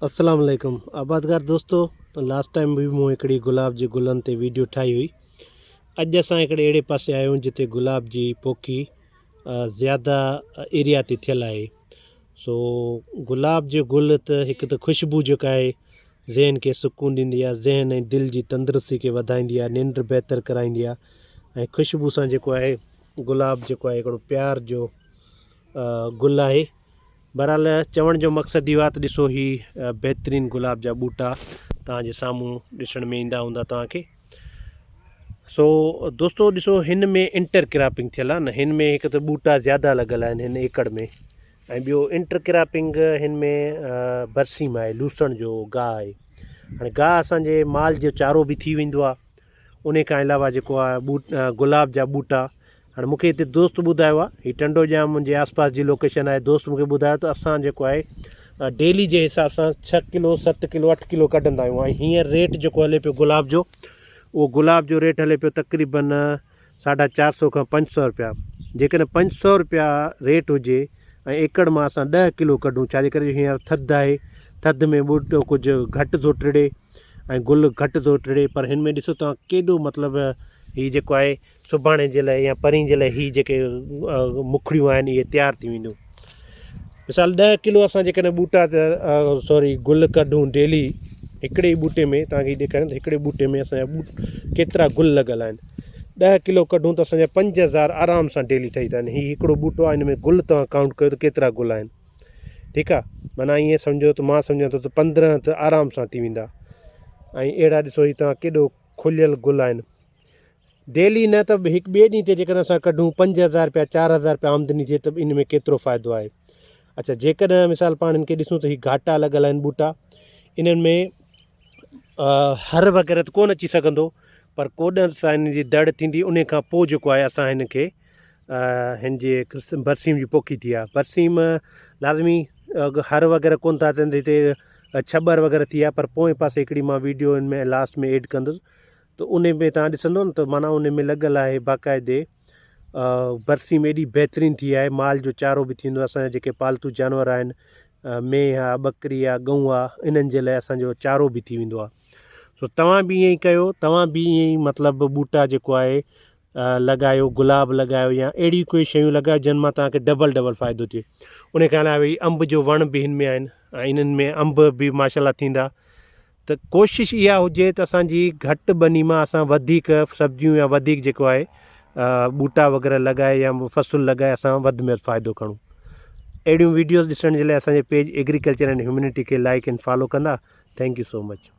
السلام عليڪم آبادگار دوستو لاسٽ ٽائيم به مون هڪڙي گلاب جي گلن تي ويڊيو ٺاهي هئي اڄ اسان هڪڙي اهڙي پاسي آيا آهيون جتي گلاب جي پوکي زياده ايريا تي ٿيل آهي سو گلاب جو گل ته هڪ ته خوشبو جيڪا آهي ذهن کي سڪون ڏيندي آهي ذهن ۽ دل جي تندرستي کي وڌائيندي آهي ننڊ بهتر ڪرائيندي آهي ۽ خوشبو سان جيڪو آهي گلاب جيڪو آهي هڪڙو پيار جو گل آهي بهرحال چوڻ جو مقصد اهو آهي ته ڏسو هي بهترين گلاب جا ٻوٽا توهان جي سامهون ڏسڻ ۾ ايندا هوندا توهان کي سو دوستو ڏسو هن ۾ انٽر ڪراپنگ ٿيل آهي نه هن ۾ هڪ ته ٻوٽا زياده لڳل آهن هن ايڪڙ ۾ ۽ ٻيو انٽر ڪراپنگ هن ۾ برسيم آهي لوسڻ جو گاهه آهي هاڻي گاهه اسانجي مال جو چارو به ٿي ويندو آهي انهي کان علاوه جيڪو آهي ٻوٽ گلاب جا ٻوٽا هاڻي مونکي هتي دوست ٻڌايو آهي هي ٽنڊو ڄام جي آس پاس جي لوڪيشن آهي دوست مونکي ٻڌايو ته اسان جيڪو آهي ڊيلي جي حساب سان ڇهه ڪلو ست ڪلو اٺ ڪلو ڪڍندا آهيون ۽ هينئر ريٽ جيڪو هلي پيو گلاب جو اهو گلاب جو ريٽ هلي پيو تقريبن ساڍا چار سو کان پنج سو روپيا جيڪڏهن پنج سو روپيا ريٽ هجي ۽ ايڪڙ مان اسان ڏهه ڪلو ڪڍون ڇاجي ڪري جو هينئر ٿڌ آهي ٿڌ ۾ ٻوٽو ڪجهه گهٽ ٿو ٽڙي ۽ گل گهٽ ٿو ٽڙي پر هن ۾ ڏسو توهان ڪيڏو مطلب هي جيڪو آهي سڀاڻي جي لاء يا پرين جي لاء هي جيڪي مکڙيون آهن اهي تيار ٿي وينديون مثال ڏهه ڪلو اسان جيڪڏهن ٻوٽا سوري گل ڪڍون ڊيلي هڪڙي ئي ٻوٽي ۾ توهان کي ڏيکاريان ته هڪڙي ٻوٽي ۾ اسان جا ڪيترا گل لڳل آهن ڏهه ڪلو ڪڍون ته اسان جا 5000 آرام سان ڊيلي ٺهي ٿا وڃن هي هڪڙو ٻوٽو آهي هن ۾ گل توهان ڪائونٽ ڪيو ته ڪيترا گل آهن ٺيڪ آ معنيٰ ائين سمجهو ته مان سمجهان ٿو ته 15 ته آرام سان ٿي ويندا ۽ اهڙا ڏسو هي توهان ڪيڏو کليل گل آهن ڊيلي نه ته به هڪ ٻئي ڏينهن تي جيڪڏهن اسان ڪڍون 5000 رپيا 4000 رپيا آمدني ٿئي ته به ان ۾ ڪيترو فائدو آهي اڇا جيڪڏهن مثال پاڻ هن کي ڏسون ته هي گهاٽا لڳل آهن ٻوٽا انهن ۾ هر وغيره ته ڪونه اچي سگهندو پر ڪوڏن سان هن جي دڙ ٿيندي ان کان پوء جيڪو آهي اسان هن کي هن جي برسيم جي پوکي ٿي آهي برسيم لازمي هر وغيره ڪونه ٿا اچن هتي ڇٻر وغيره ٿي آهي پر پوئين پاسي هڪڙي مان ويڊيو هن ۾ لاسٽ ۾ ايڊ ڪندس ته انهي ۾ توهان ڏسندو نه ته معنيٰ انهي ۾ لڳل آهي باقاعدي برسيم ايڏي بهترين ٿي آهي مال جو چارو به ٿيندو اسان جا جيڪي پالتو جانور آهن مينهن آ ٻڪري آ ڳئون آ انهن جي لاء اسان جو چارو به ٿي ويندو آ سو توهان به ائين ئي ڪيو توهان به ائين ئي مطلب ٻوٽا جيڪو آهي لڳايو گلاب لڳايو يا اهڙيون ڪوئي شيون لڳايو جن مان توهان کي ڊبل ڊبل فائدو ٿئي ان کان علاوه هي انب جو وڻ به هن ۾ آهن ۽ انهن ۾ انب به ماشاء الله ٿيندا ته ڪوشش اها هجي ته اسان جي گهٽ ٻني مان اسان وڌيڪ سبزيون يا وڌيڪ جيڪو آهي ٻوٽا وغيره لڳائي يا فصل لڳائي اسان وڌ ۾ وڌ فائدو کڻون اهڙيون ويڊيوز ڏسڻ جي لاء اسان جي پيج ايگريڪلچر اينڊ هيومنٽي کي لائڪ اينڊ فالو ڪندا thank you so much.